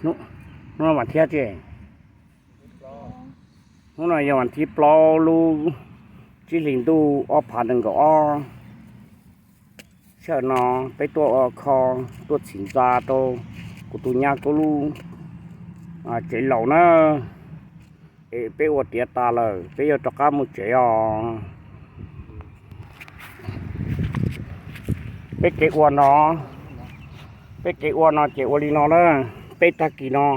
Hnub no vas thib, hnub no yog vas thib plaub lub tsib hlis ntuj ob phav nees nkaum ob. Sij hawm no peb tuaj ua kho, tuaj txhim ntxa rau kuv tus nyab Kaub lub tsev laus na. Es peb ua tiav tas lawm, peb yuav rov qab mus tsev os. Peb kev ua no, peb kev ua no ces ua li no na. Peb tag kis no,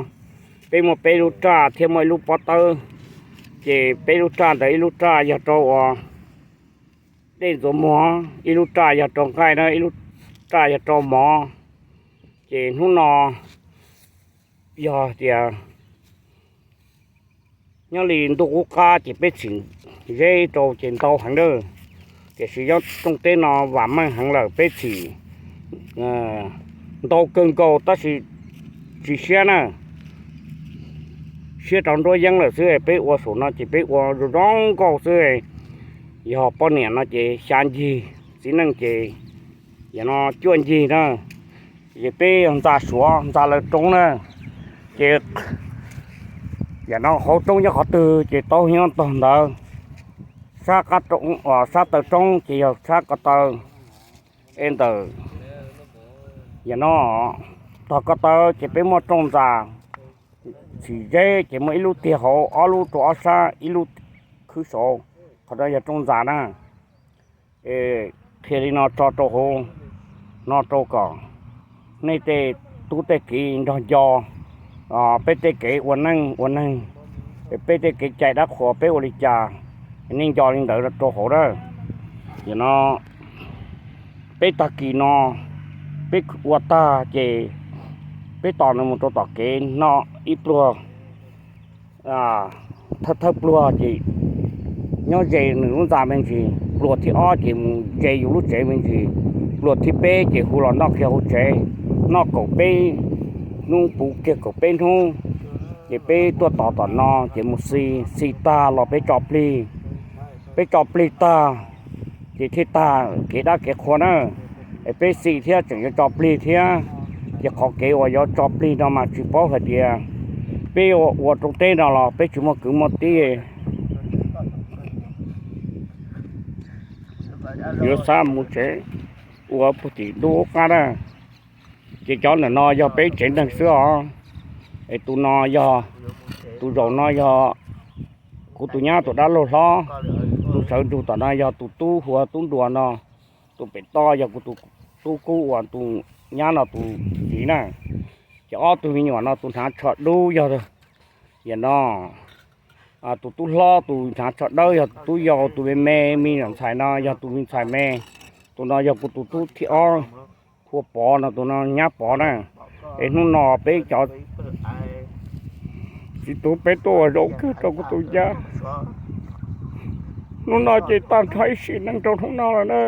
peb muaj peb lub raj thiab muaj ib lub pob tawb. Ces peb lub raj ntawd, ib lub raj yog rau uas dej ntxuav muag, ib lub raj yog rau nqaij na, ib lub raj yog rau mov. Ces hnub no yog tias nyob li ntuj qub qab ces peb txhim zeb rau ces ntau heev na. Tiam sis nyob rooj teb no vam meej heev lawm, peb txhim ntau kawg nkaus tab sis tsis siab na, siab rau nruab yeeb lawm xwb. Peb ua saum no ces peb ua zoo zoo nkauj xwb. Yog poj niam no ces xya ncig, txiv neej ces yam no cuaj ncig na. Ces peb yog ntxa suav ntxa lawv roob na. Ces yam no hauv roob nyob qhov twg ces tau nyob tog ntawd. Sab qab roob, sab taw roob ces yog sab ko taw. Es ntawm yam no tog ko taw ces peb muaj rooj ntxa txhim zeb ces muaj ib lub tiag hauv, ob lub rau ob sab, ib lub khwb saud. Qhov no yog rooj ntxa na. Es qhia li no tso rau hauv no rau kom nej tej tub tej kiv nrog nco peb tej kev ua neej ua neeg, peb tej kev cai dab qhuas peb ua li cas, nej nco li ntawd rau hauv na. Yam no peb tag kis no peb ua tag ces peb tos nws mus rau tom kev no ib pluag thawj thawj pluag ces nyob ze nws lub ntxa me ntsis, pluag thib ob ces mus ze yus lub tsev me ntsis, pluag thib peb ces hu los noj kiag hauv tsev, noj kaum peb hnub, puv kiag kaum peb hnub, ces peb tuaj tos tom no ces mus xi, xi tag los peb tso plig. Peb tso plig tag ces thiaj tag kev dab kev qhua na. Es peb xi thiab tseem yuav tso plig thiab, ces qhov kev uas yuav tso plig no mas tsis paub hais tias peb ua rau teb no los peb tsis muaj kwv muaj tij, yuav xa mus tsev ua puag tim ntuj qab na. Ces cov ntawm no yog peb tsev neeg xwb os. Es tus no yog, tus zaum no yog kuv tus nyab tus dab laug hlob, tus sawv nrug tom no yog tus tub hu ua Tub Nruas no, tus pem toj yog kuv tus tub Kub uas tus nyab no tus txiv na. Ces ob tug me nyuam no tus hnav tsho dub yog, yam no, tus tub hlob, tus hnav tsho dawb yog tus tub yau, tus me me me nyuam ntxhais no yog tus me ntxhais me, tus no yog kuv tus tub thib ob, hu ua Pov no, tus no nyab Pov na. Es hnub no peb cov txiv tub peb tuaj ua zaum kawg rau kuv tus nyab. Hnub no ces tag nrho ib sim neej rau hnub no lawm na.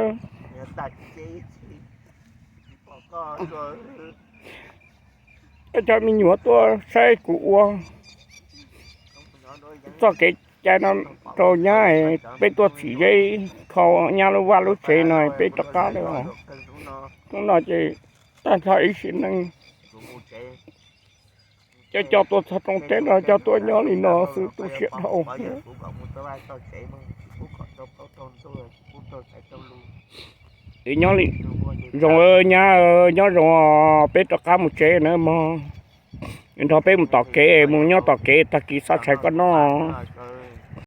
Cov me nyuam tuaj saib kuv ua txoj kev cai no rau nyab, peb tuaj txhim zeb kho nyab lub vaj lub tsev no peb rov qab lawm. Hnub no ces tag nrho ib sim neej, cov coj tuaj txog rooj teb no coj tuaj nyob li no xwb tu siab dhau. Nyob zoo nyab, nyob zoo, peb rov qab mus tsev na mog. Nrog peb mus tom kev, mus nyob tom kev, tag kis xa tshais koj noj.